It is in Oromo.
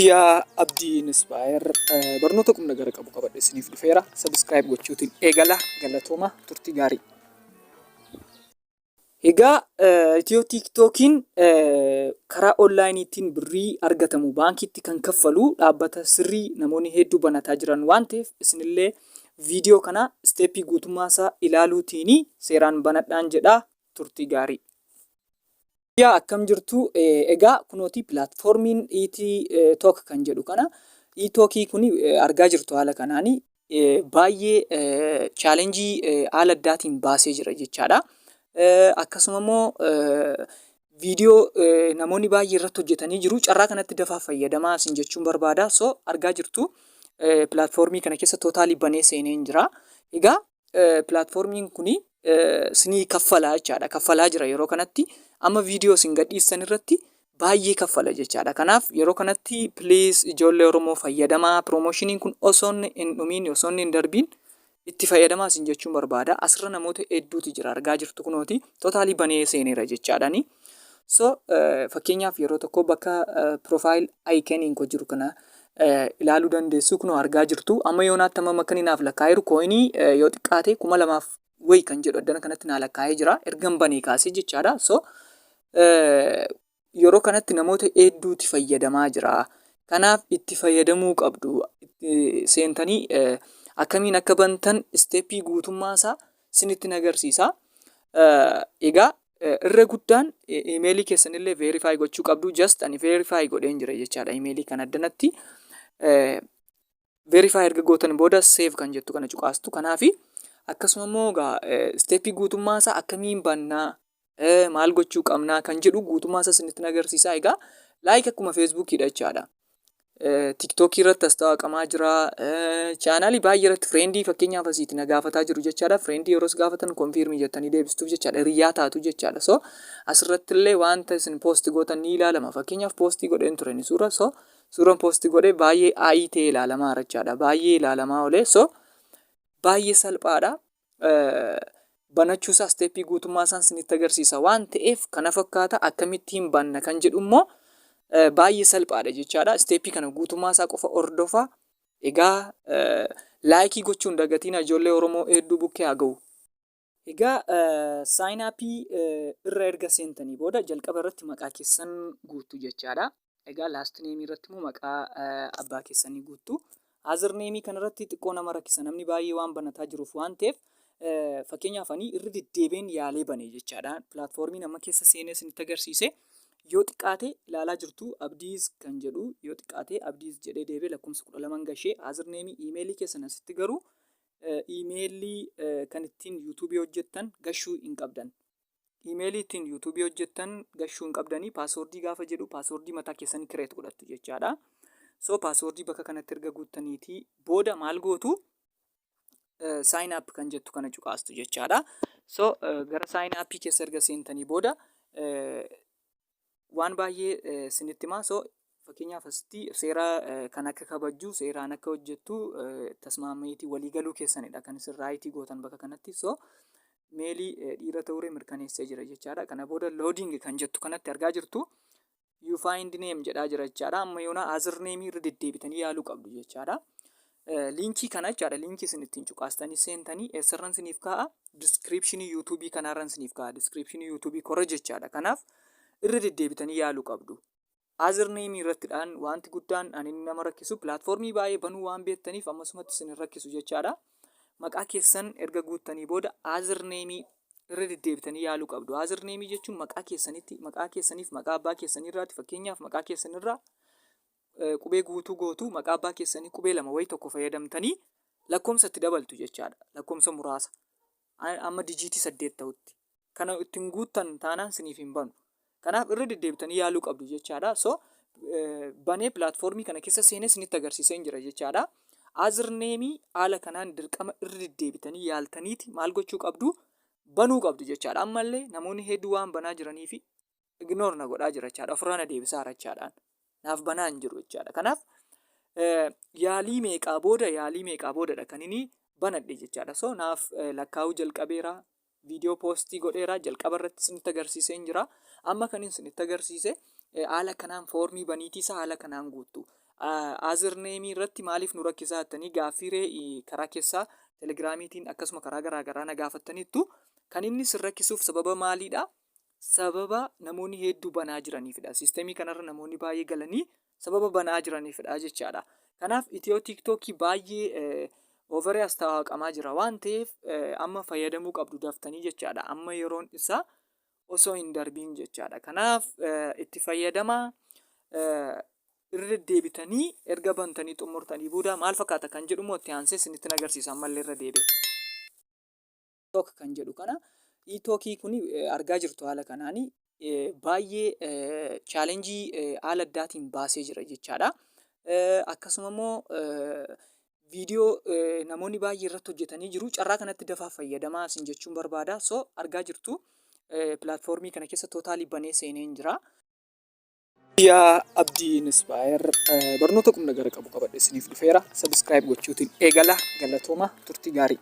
Yaa Abdii Inspire, barnoota qubna gara qabu qabadhe isiniif dhufeera. Subscribe gochuutiin eegala. Galatooma, turtii gaarii. Egaa Itiyoo TikTokiin karaa onlaayiniitiin birrii argatamu baankiitti kan kaffalu dhaabbata sirrii namoonni hedduu banataa jiran waan ta'eef, isinillee viidiyoo kana isteeppii guutummaa isaa ilaaluutiin seeraan banadhaan jedha. Turtii gaarii. Yaa, akkam jirtu? Egaa kunooti pilaatfoormiin ET Talk kan jedhu kana, E-Talkii kun argaa jirtu. Haala kanaani baay'ee challenge haala addaatiin baasee jira jechaadha. Akkasuma immoo viidiyoo namoonni baay'ee irratti hojjetanii jiru. Carraa kanatti dafaa fayyadamaa isin jechuun barbaada. So argaa jirtu, pilaatfoormii kana keessa totally banee seenee jira. Egaa pilaatfoormiin kuni sinii kaffalaa jechaadha. Kaffalaa jira yeroo kanatti. Amma viidiyoo isin gadhiistan irratti baay'ee kaffala jechaadha. Kanaaf yeroo kanatti please, ijoollee Oromoo, fayyadamaa. Promotioniin kun osoo inni hin dhumiin, osoo inni hin darbiin itti fayyadamaa isin jechuun barbaada. Asirra namoota hedduutu jira, argaa jirtu kunooti. Totally banee seeneera jechaadhaani. So fakkeenyaaf yeroo tokko bakka profile iconiin koo jiru kana ilaaluu dandeessu. Kunoo argaa jirtu, amma yoonaatti amma akka inni naaf lakkaa'eeru coinii yoo xiqqaate 2000 wayi kan jedhu addana kanatti naa lakkaa'ee jira ergan banee kaasee jechaadha. So yeroo kanatti namoota hedduuti fayyadamaa jira. Kanaaf itti fayyadamuu qabdu. Seentanii akkamiin akka bantan isteeppii guutummaa isaa sinitti agarsiisa. Egaa irra guddaan imeelii keessanillee verify gochuu qabdu. Just ani verify godheen jira jechaadha imeelii kana addanatti. Verify erga gootan booda save kan jettu kana cuqaastu. Kanaafi akkasuma immoo egaa isteeppii guutummaa isaa akkamiin bannaa, maal gochuu qabnaa kan jedhu guutummaa isaa isinitti agarsiisa. Egaa like akkuma Feesbuukiidha jechaadha. TikTokii irratti as taa'aqamaa jira. Chaanaalii baay'ee irratti friendii fakkeenyaaf asiiti na gaafataa jiru jechaadha. Friendii yeroo gaafatan confirmii jettanii deebistuuf jechaadha. Hiriyaa taatu jechaadha. So asirratti illee wanta isin post gootan ni ilaalama. Fakkeenyaaf postii godheen ture ni suura. So suuraan post godhee baay'ee aayii ta'ee ilaalamaa jechaadha. Baay'ee ilaalamaa oolee. So baay'ee salphaadha. Banachuusaa isteeppii guutummaa isaan isinitti agarsiisa waan ta'eef, kana fakkaata. Akkamittiin banna kan jedhu immoo baay'ee salphaadha jechaadha. Isteeppii kana guutummaa isaa qofa hordofaa. Egaa likeii gochuun dagatiin, ijoollee Oromoo hedduu bukkee haa ga'u. Egaa sign upii irra erga seentanii booda jalqaba irratti maqaa keessan guuttu jechaadha. Egaa last nameii irratti immoo maqaa abbaa keessanii guuttu. Other nameii kanarratti xiqqoo nama rakkisa, namni baay'ee waan banataa jiruuf waan ta'eef, fakkeenyaaf ani irra deddeebiin yaalee bane jechaadha. Pilaatfoormiin amma keessa seenee isinitti agarsiise yoo xiqqaate, ilaalaa jirtu, Abdiis kan jedhu, yoo xiqqaate Abdiis jedhee deebi'ee lakkoofsa 12 gashee. Other nameii iimeelii keessan asitti garuu iimeelii kan ittiin YouTubeii hojjettan gashuu hin qabdan. Iimeelii ittiin YouTubeii hojjettan gashuu hin qabdanii. Passwordii gaafa jedhu passwordii mataa keessanii create godhattu jechaadha. So passwordii bakka kanatti erga guuttaniitii booda maal gootu? Sign up kan jettu kana cuqaastu jechaadha. So gara sign upii keessa erga seentanii booda waan baay'ee isinitti himaa. So fakkeenyaaf asitti seera kan akka kabajju, seeraan akka hojjettu tasmaammeetii waliigaluu keessanidha kan isin rightii gootan bakka kanatti. So maleii dhiira ta'uu mirkaneessee jira jechaadha. Kana booda loading kan jettu kanatti argaa jirtu, you find name jedhaa jira jechaadha. Amma yoona other nameii irra deddeebitanii yaaluu qabdu jechaadha. Linkii kana jechaadha. Linkii isin ittiin cuqaastanii seentanii eessarran isiniif kaa'a? Descriptionii YouTubeii kanaarran isiniif kaa'a. Descriptionii YouTubeii korra jechaadha. Kanaaf irra deddeebitanii yaaluu qabdu. Other nameii irrattidhaan wanti guddaan ani nama rakkisu, pilaatfoormii baay'ee banuu waan beektaniif ammasumatti isin rakkisu jechaadha. Maqaa keessan erga guuttanii booda other nameii irra deddeebitanii yaaluu qabdu. Other nameii jechuun maqaa keessanitti, maqaa keessaniif maqaa abbaa keessanii irraati, fakkeenyaaf maqaa keessanirraa qubee guutuu gootu, maqaa abbaa keessanii qubee lama wayi tokko fayyadamtanii lakkoomsa itti dabaltu jechaadha. Lakkoomsa muraasa. Amma digitii 8 ta'utti. Kana ittiin guuttan taanaan siniif hin banu. Kanaaf irra deddeebitanii yaaluu qabdu jechaadha. So banee pilaatfoormii kana keessa seenee isinitti agarsiisee jira jechaadha. Other nameii haala kanaan dirqama irra deddeebitanii yaaltaniiti maal gochuu qabdu? Banuu qabdu jechaadha. Ammallee namoonni hedduu waan banaa jiranii fi ignore na godhaa jira jechaadha. Ofirraa na deebisaa jechaadhaan. Naaf banaa hin jiru jechaadha. Kanaaf yaalii meeqaa booda, yaalii meeqaa boodadha kan inni banadhe jechaadha. So naaf lakkaa'uu jalqabeera. Viidiyoo postii godheera. Jalqaba irratti isinitti agarsiisee jira. Amma kan isinitti agarsiise haala kanaan foormii baniitii isaa haala kanaan guuttu. Other name irratti maaliif nu rakkisaa jettanii gaaffiiree karaa keessaa Telegramiitiin akkasuma karaa garaa garaa na gaafattaniittu. Kan inni sin rakkisuuf sababa maaliidha? Sababa namoonni hedduu banaa jiraniifidha. Systemii kanarra namoonni baay'ee galanii sababa banaa jiraniifidha jechaadha. Kanaaf Ethio TikTokii baay'ee overii as taa'aqamaa jira waan ta'eef, amma fayyadamuu qabdu daftanii jechaadha. Amma yeroon isaa osoo hin darbiin jechaadha. Kanaaf itti fayyadamaa. Irra deddeebitanii erga bantanii xumurtanii booda maal fakkaata kan jedhu immoo itti aansee isinitti agarsiisa, ammallee irra deebi'e. Talk kan jedhu kana, e-talkii kun argaa jirtu, haala kanaanii baay'ee challengeii haala addaatiin baasee jira jechaadha. Akkasuma immoo viidiyoo namoonni baay'ee irratti hojjetanii jiru. Carraa kanatti dafaa fayyadamaa isin jechuun barbaada. So argaa jirtu, platformii kana keessa totalii banee seenee jira. Yaa Abdii Inspire, barnoota qubna gara qabu qabadhe isiniif dhufeera. Subscribe gochuutiin eegala. Galatooma, turtii gaarii.